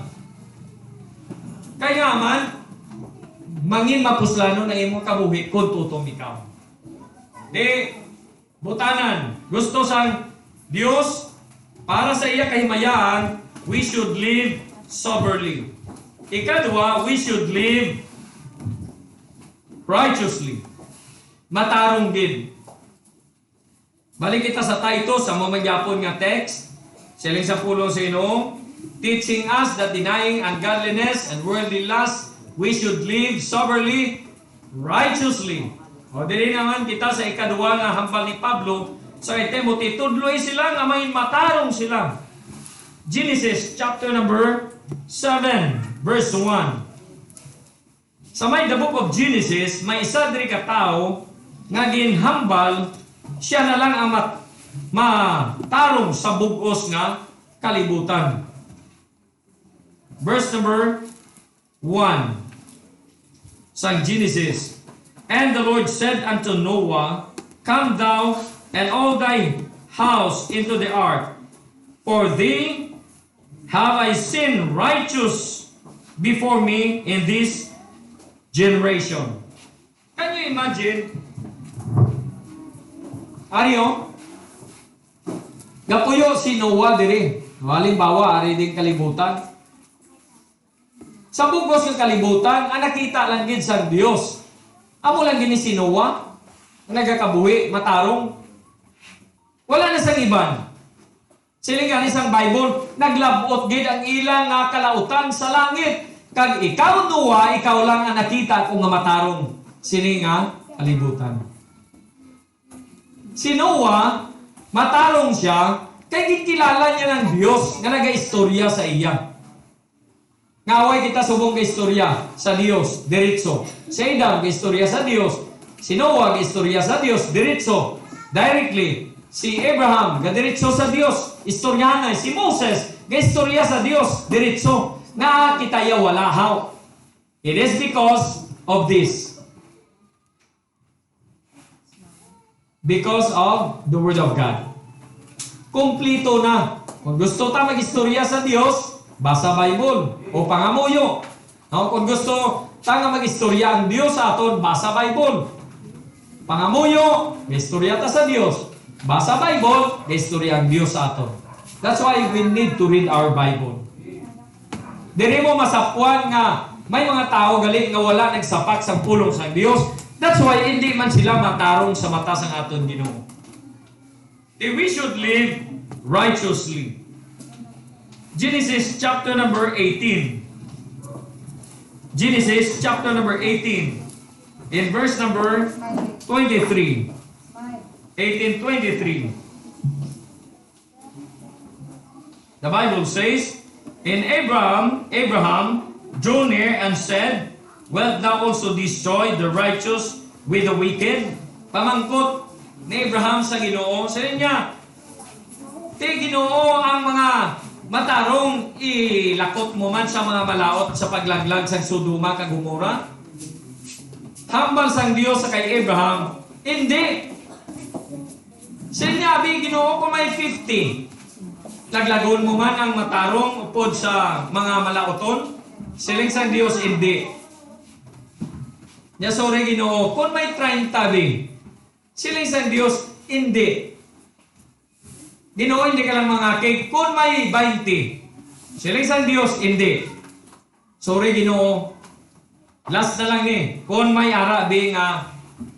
Kay nga man, mangin mapuslanon ang imong kabuhi kung tutom ikaw. Di, butanan, gusto sang Dios, para sa iya kahimayaan, we should live soberly. Ikadua, we should live righteously. Matarong gid. Balik kita sa Titus, sa mga magyapon nga text. Siling sa pulong sa Ginoo, teaching us that denying ungodliness and worldly lust, we should live soberly, righteously. O diri naman kita sa ikadua nga hambal ni Pablo sa kay Timothy, tudloi sila nga may matarong sila. Genesis chapter number seven, verse one. Sa may the book of Genesis, may isa diri ka tawo nga ginhambal, siya na lang ang mat-, matarong sa bug-os nga kalibutan. Verse number one sa Genesis. And the Lord said unto Noah, come thou and all thy house into the ark, for thee have I seen righteous before me in this generation. Can you imagine? Ari, oh. Gapuyo si Noah diri. Halimbawa, ari ding kalibutan. Sa bugos nga kalibutan, ang nakita lang gid sang Dios. Amo lang gini si Noah, nga nagakabuhi, matarong. Wala na sang iban. Siling gani sang Bible, naglab-ot gid ang ila nga kalautan sa langit, kag ikaw, Noah, ikaw lang ang nakita ko nga matarong sini nga kalibutan. Si Noah, matarong siya kay ginkilala niya ang Dios nga nagaistorya sa iya. Nga away kita subong ka istorya sa Dios, diretso. Si Adam, ka istorya sa Dios. Si Noah, ka istorya sa Dios, diretso. Directly. Si Abraham, ka diretso sa Dios, istoryahanay. Si Moses, ka istorya sa Dios, diretso. Nga kita ya wala, how? It is because of this. Because of the Word of God. Kumplito na. Kung gusto ta mag-istorya sa Dios, basa Bible o pangamuyo. No? Kung gusto ta nga mag-istorya ang Dios sa aton, basa Bible. Pangamuyo, istorya ta sa Dios. Basa Bible, istorya ang Dios sa aton. That's why we need to read our Bible. Diri mo masapuan nga may mga tawo gali nga wala nagsapak sa pulong sang Dios. That's why hindi man sila matarong sa mata sang aton Ginoo. Then we should live righteously. Genesis chapter number eighteen. Genesis chapter number eighteen. In verse number twenty-three. Eighteen twenty-three. The Bible says, and Abraham, Abraham drew near and said, wilt thou also destroy the righteous with the wicked? Pamangkot ni Abraham sa Ginoo, sa niya, ti Ginoo, ang mga matarong ilakot mo man sa mga malaut sa paglaglag sa Sodoma kag Gomora? Hambal sang Dios sa kay Abraham, hindi. Siling niya, abi, Ginoo, kung may fifty, laglagon mo man ang matarong upod sa mga malauton? Siling sang Dios, hindi. Niya, sorry, Ginoo, kung may treinta, bi. Siling sang Dios, hindi. Ginoo, hindi ka lang mangakig kung may twenty. Siling sang Dios, hindi. Sorry, Ginoo. Last na lang ni. Kung may ara bi nga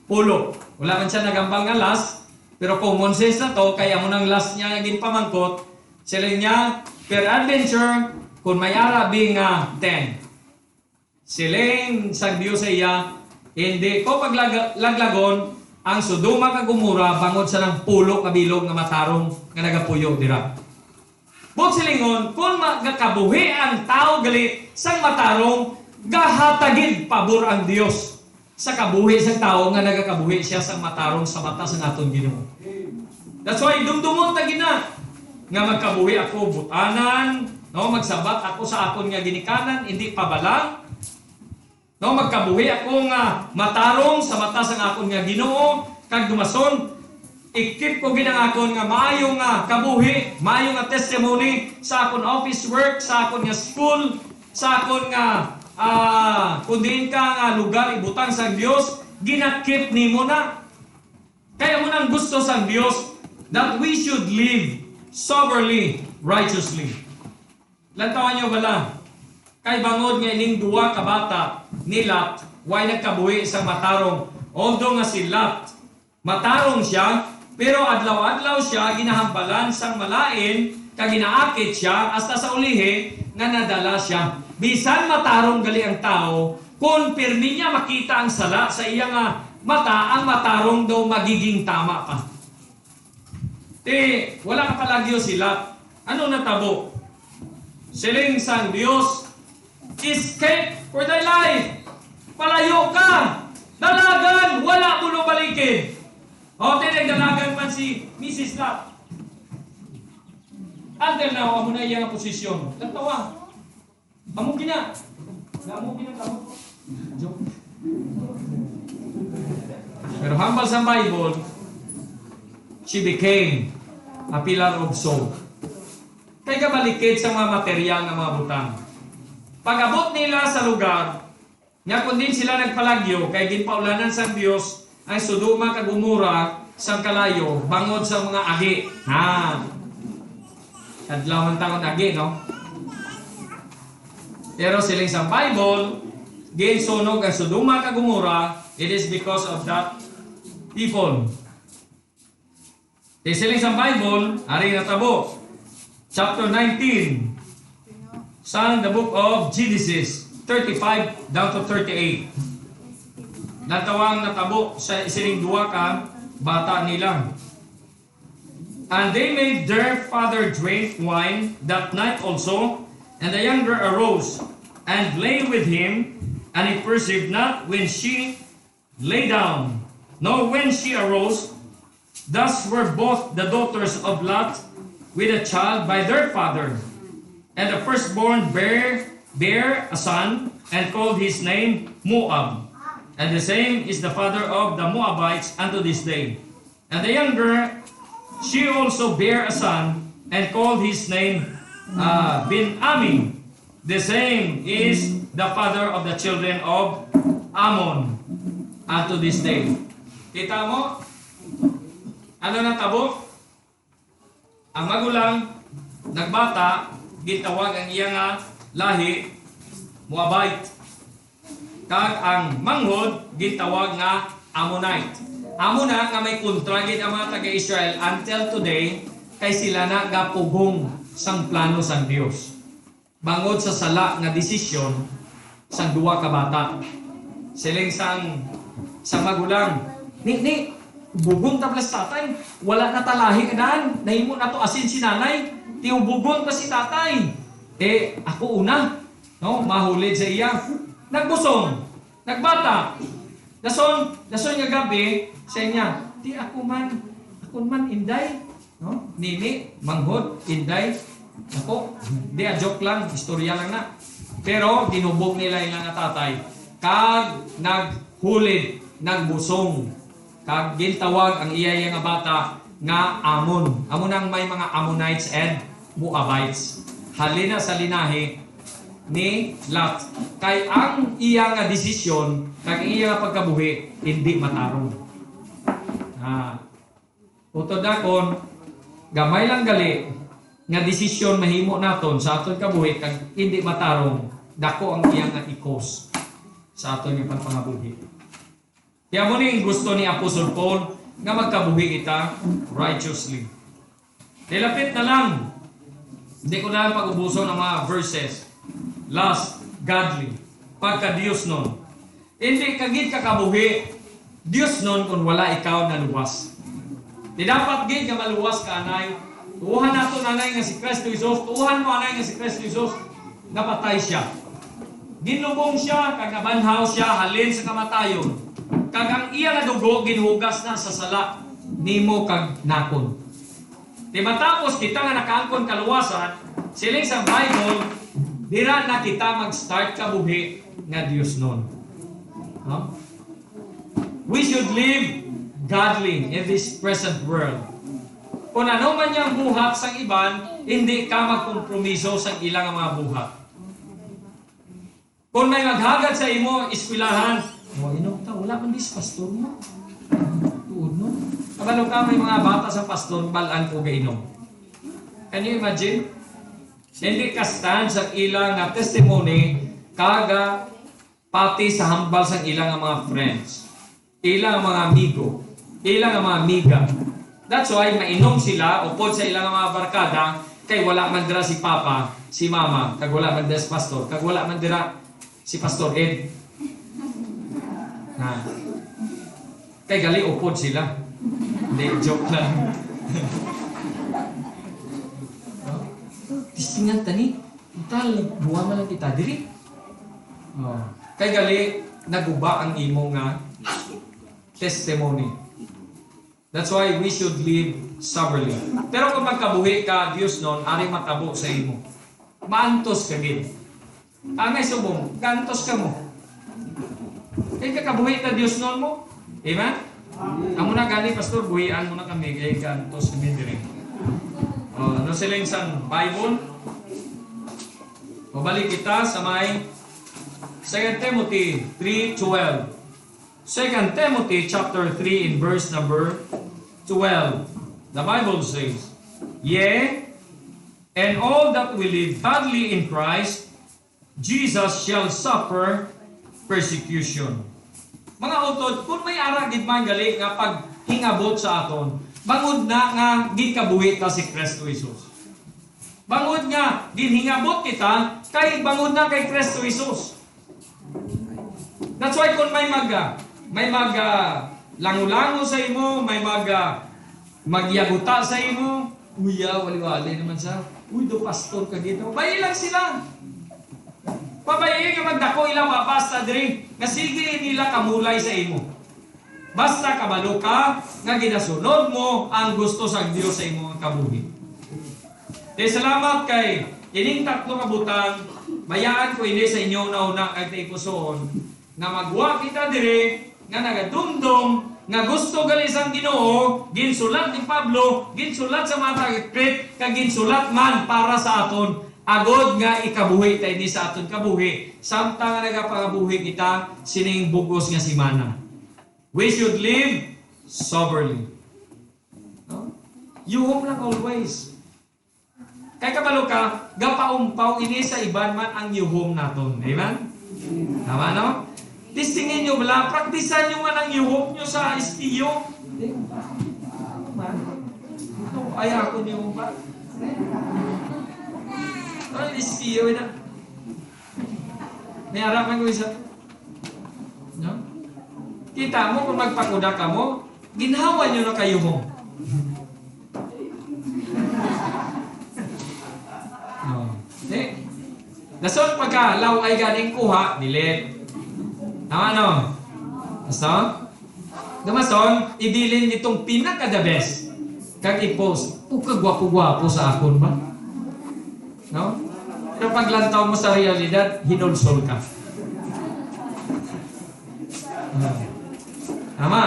pulo. Wala man siya nagambal nga last, pero common sense na to, kay amo nang last niya nga ginpamangkot. Siling niya, per adventure, kung may ara bi nga ten. Siling sang Dios sa iya, hindi ko paglaglagon ang Sodoma kag Gomora bangod sa nang pulo ka bilog nga matarong nga nagapuyo dira. Buot silingon, kon ma-, nagakabuhi ang tawo gali sang matarong, gahatag gid pabor ang Dios sa kabuhi sang tawo nga nagakabuhi siya sang matarong sa mata sang aton Ginoo. That's why dumdumon ta gid na nga magkabuhi ako butanan, no, magsabat ako sa akon nga ginikanan, indi pa bala, no, magkabuhi ako nga matarong sa mata sang akon nga Ginoo, kag dumason, i-keep ko gid ang akon nga maayo nga kabuhi, maayo nga testimony sa akon office work, sa akon nga school, sa akon nga, ah, kung diin ka nga lugar ibutang sang Dios, gina-keep nimo na. Kaya mo nang gusto sang Dios that we should live soberly, righteously. Lantawan niyo bala, kay bangod nga ining duha ka bata ni Lot, way nagkabuhi sang matarong, although nga si Lot, matarong siya, pero adlaw-adlaw siya ginahambalan sang malain, kag ginaakit siya hasta sa ulihi nga nadala siya. Bisan matarong gali ang tawo, kon pirmi niya makita ang sala sa iya nga mata, ang matarong daw magiging tama pa. Ti, wala ka palagyo si Lot. Ano natabo? Siling sang Dios, "Escape for thy life! Palayo ka! Dalagan! Wala mo no balikid!" O, ti, nagdalagan man si Misis Lot. Until now, amo na iya nga posisyon. Lantawa. Amo gina. Amo gina, amo. Joke. Pero hambal sa Bible, she became a pillar of salt. Kay gabalikid sa mga material nga mga butang. Pag-abot nila sa lugar, nga kon diin sila nagpalagyo, kay ginpaulanan sang Dios ang Sodoma kag Gomora sang kalayo bangod sa mga agi. Ha? Kadlaw man ta kon agi, no? Pero siling sa Bible, ginsunog ang Sodoma kag Gomora, it is because of that people. Kay siling sa Bible, ari natabo, chapter nineteen, sang the book of Genesis, thirty-five down to thirty-eight. Natawang natabo sa sining duha ka bata nila. And they made their father drink wine that night also, and the younger arose and lay with him, and he perceived not when she lay down, nor when she arose. Thus were both the daughters of Lot with a child by their father. And the firstborn bare, bare a son, and called his name Moab. And the same is the father of the Moabites unto this day. And the younger, she also bare a son, and called his name, uh, Ben-ammi. The same is the father of the children of Ammon unto this day. Kita mo? Ano natabo? Ang magulang nagbata, gintawag ang iya nga lahi Moabite. Kag ang manghod gintawag nga Ammonite. Amo na nga may kontra gid ang mga taga-Israel until today, kay sila na gapugong sang plano sang Dios bangod sa sala nga desisyon sang duha ka bata. Siling sang, sang magulang, "Ni, ni, bugon ta bala si tatay. Wala na ta lahi nga daan. Nahimo nato asin si nanay. Ti, bugon ta si tatay. Eh, ako una." No, mahulid sa iya. Nagbusong. Nagbata. Dason, dason nga gab-i, siya niya, "Ti ako man, ako man, inday." No? Nini, manghod, inday. Ako, di, a joke lang, istorya lang na. Pero ginhubog nila ila nga tatay. Kag naghulid, nagbusong. Kag gintawag ang iya, iya nga bata nga Ammon. Amo nang may mga Ammonites and Moabites. Halin na sa linahi ni Lot. Kay ang iya nga desisyon, kag ang iya nga pagkabuhi, hindi matarong. Ah, utod nakon, gamay lang gali nga desisyon mahimo naton sa aton kabuhi, kag hindi matarong, dako ang iya nga ikos sa aton nga pagpangabuhi. Kaya mo ning gusto ni Apostle Paul nga magkabuhi kita righteously. Nilapit na lang. Hindi ko na lang pag-ubuson ang mga verses. Last, godly. Pagka-Dios nun. Hindi ka gid kakabuhi Diosnon kon wala ikaw naluwas. Di dapat gid nga maluwas ka, anay. Tuohan nato, anay, nga si Kristo Jesus. Tuohan mo, anay, nga si Kristo Jesus napatay siya. Ginlubong siya kag nabanhaw siya halin sa kamatayon, kag ang iya nga dugo ginhugas na sa sala nimo kag nakon. Di matapos kita nga nakaangkon kaluwasan, siling sa Bible, dira na kita mag-start kabuhi nga diosnon. No? We should live godly in this present world. Kung ano man yang buhat sang iban, hindi ka magkompromiso sang ilang mga buhat. Kung may maghagad sa imo, eskwelahan, "O, inom ta, wala man dis pastor mo." Tuod mo. Kabalo ka, may mga bata sa pastor, bal-an ko gainom. Can you imagine? Hindi ka stand sa ila nga testimony, kaga pati sa hambal sang ila nga mga friends, ila nga mga amigo, ila nga mga amiga. That's why mainom sila upod sa ila nga mga barkada, kay wala man dira si Papa, si Mama, kag wala man dira si Pastor, kag wala man dira si Pastor Ed. Na. Kay gali upod sila. Hindi, joke lang. No? Testingan ta ni. Tal, buwa man lang kita diri. Oh. Kay gali, naguba ang imo nga testimony. That's why we should live soberly. Pero kung magkabuhi ka, diosnon, ari matabo sa imo. Maantos ka gid. Angay subong, gantos ka mo. Kay kakabuhi ta diosnon mo. Amen? Amo na gani, Pastor, buhian mo na kami, kay gantos kami diri. Oh, ano siling sang Bible? Mabalik kita sa may Second Timothy three twelve. Second Timothy chapter three in verse number twelve. The Bible says, "Yea, and all that will live godly in Christ Jesus shall suffer persecution." Mga utod, kung may ara gid man gali nga paghingabot sa aton, bangod na nga ginkabuhi ta si Kristo Jesus. Bangod nga ginhingabot kita kay bangod na kay Kristo Jesus. That's why kung may mag, ah, may mag, ah, lango-lango sa imo, may mag, ah, magyaguta sa imo, "Uya, wali-wali naman sa, uy, do pastor ka gid." Bay lang sila. Pabay nga magdako ila mabasta diri nga sige nila kamulay sa imo. Basta kabalo ka nga ginasunod mo ang gusto sang Dios sa imo nga kabuhi. Kay salamat kay ining tatlo ka butang, bayaan ko ini sa inyo una-una kag taipusoon, nga magwa kita diri nga nagadumdom nga gusto gali sang Ginoo, ginsulat ni Pablo, ginsulat sa mga taga-Crete, kag ginsulat man para sa aton, agod nga ikabuhi ta ini sa aton kabuhi, samtang nga nagapangabuhi kita sining bug-os nga semana. We should live soberly. No? Yuhom lang always. Kay kabalo ka, gapaumpaw ini sa iban man ang yuhom naton. Amen? Tama, no? Testingi nyo bala, praktisan nyo man ang yuhom nyo sa S T U. Ano man? Ito, ay, ako niyo ba? Ano yung S T U na? May araman ko isa. No? Kita mo, kung magpakuda ka mo, ginhawa nyo na kayo mo. No. Eh, dason pagka law ay ganing kuha, delete. Tama, no? Basta? Damason, ibilin nitong pinaka the best. Kag i-post, "O, kagwapo-gwapo sa akon ba?" No? Pero paglantaw mo sa realidad, hinulsol ka. Ah. Tama.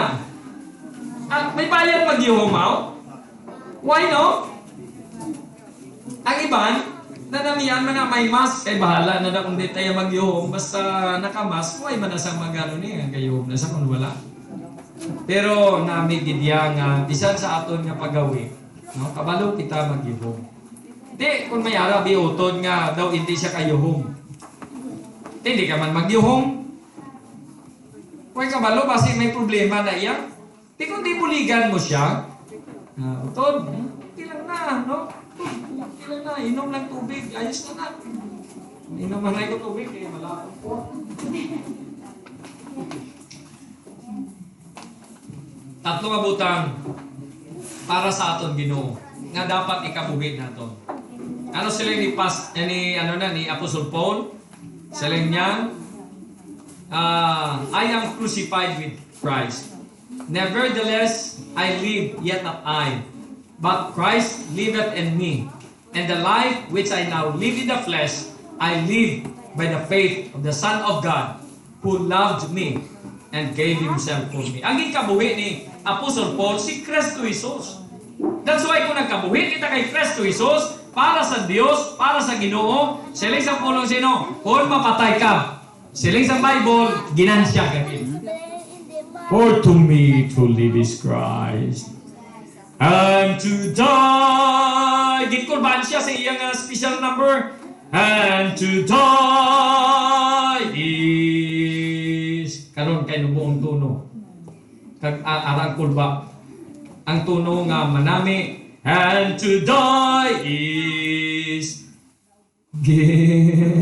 Ah, may bayad mag-yuhumaw? Why, no? Ang iban, nanamian man na may mask, kay bahala na na kung di tayo mag-yuhom. Basta naka-mask, why man na sa mag-ano ni, ang gayuhom na sa kung wala. Pero nami gid iya nga, bisan sa aton nga paggawi, no, kabalo kita mag-yuhom. Di, kung may ara, biuton nga daw hindi siya kayuhom. Di, hindi ka man mag-yuhom. Kung kabalo, basi may problema na iya. Di, kung di buligan mo siya, ah, utod, okay lang na, no? Okay lang na, inom lang tubig, ayos na na. Inom man lang ko tubig, eh, wala akong po. Tatlo nga butang para sa aton Ginoo nga dapat ikabuhi naton. Ano sila ni pas ni ano na ni Apostol Paul? Sila niya, ah, "I am crucified with Christ. Nevertheless, I live, yet not I, but Christ liveth in me. And the life which I now live in the flesh, I live by the faith of the Son of God, who loved me and gave himself for me." Ang gikabuhi ni Apostol Paul si Kristo Jesus. That's why kung nagkabuhi kita kay Kristo Jesus, para sa Dios, para sa Ginoo, siling sa pulong sino, kung mapatay ka, siling sa Bible, ginansya ka gid. For to me to live is Christ, and to die. Ginkulbaan siya sa iya nga special number. And to die is, karon kay nubo ang tono. Kag a- arang kulba. Ang tono nga manami. And to die is gain.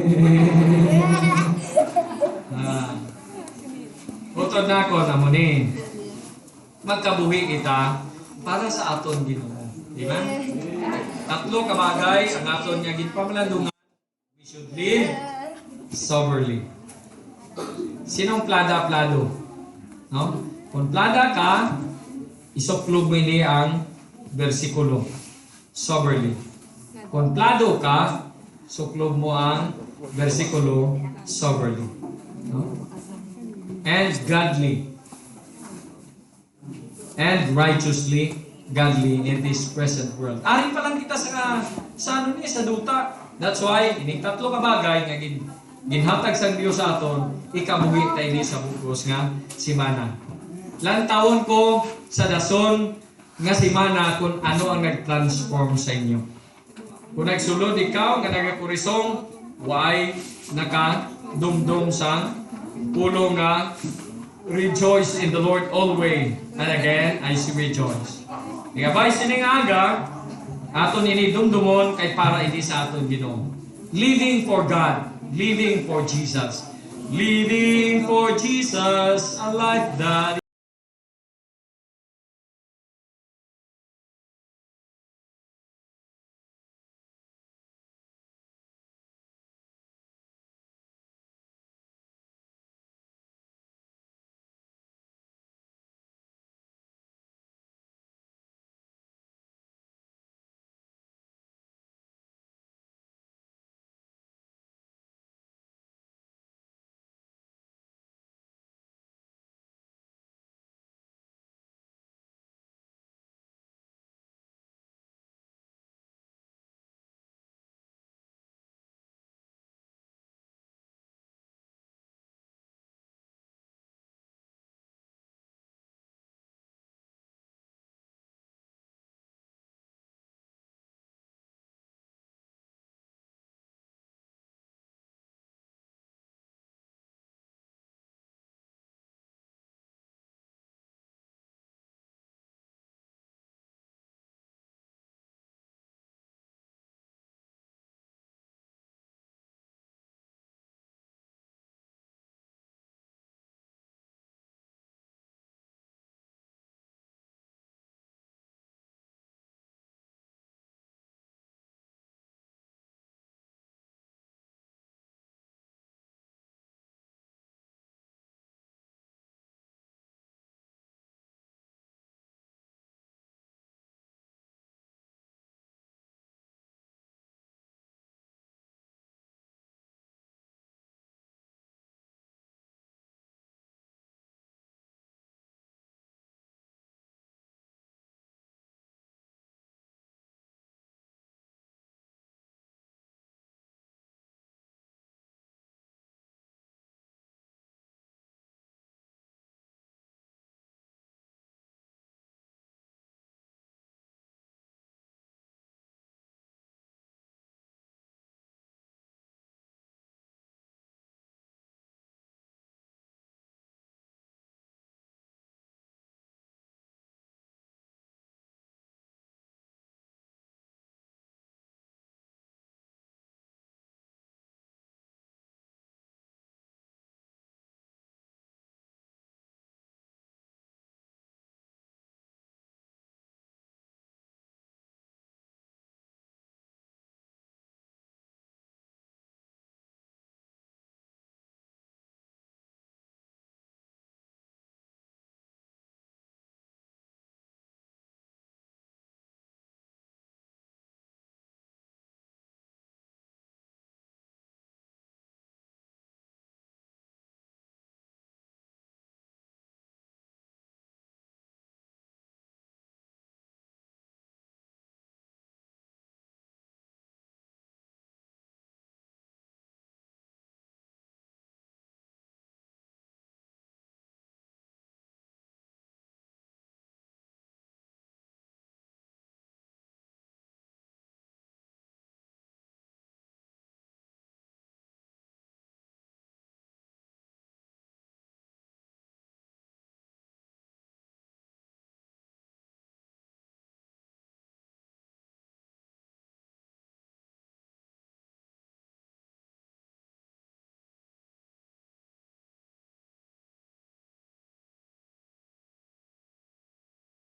Ah. Utod na ako, namo ni. Magkabuhi kita para sa aton Ginoo. Di ba? Tatlo ka bagay ang aton nga ginpamalandungan. We should live soberly. Sinong plada-plado? No? Kung plada ka, isuklob mo ini ang bersikulo. Soberly. Kung plado ka, suklob mo ang bersikulo soberly. No? And godly. And righteously godly in this present world. Ari pa lang kita sa, sa ano ni, sa duta. That's why, ining tatlo ka bagay nga gin, ginhatag sang Dios sa aton, ikabuhi ta ini sa bugos nga semana. Lantawon ko sa dason nga semana kung ano ang nag-transform sa inyo. Kung nagsulod ikaw nga nagakurisong, way nakadumdom sa pulong nga, "Rejoice in the Lord always. And again, I say rejoice." Ikabay sini nga aga, aton ini dumdumon kay para ini sa aton Ginoo. Living for God, living for Jesus. Living for Jesus, a life that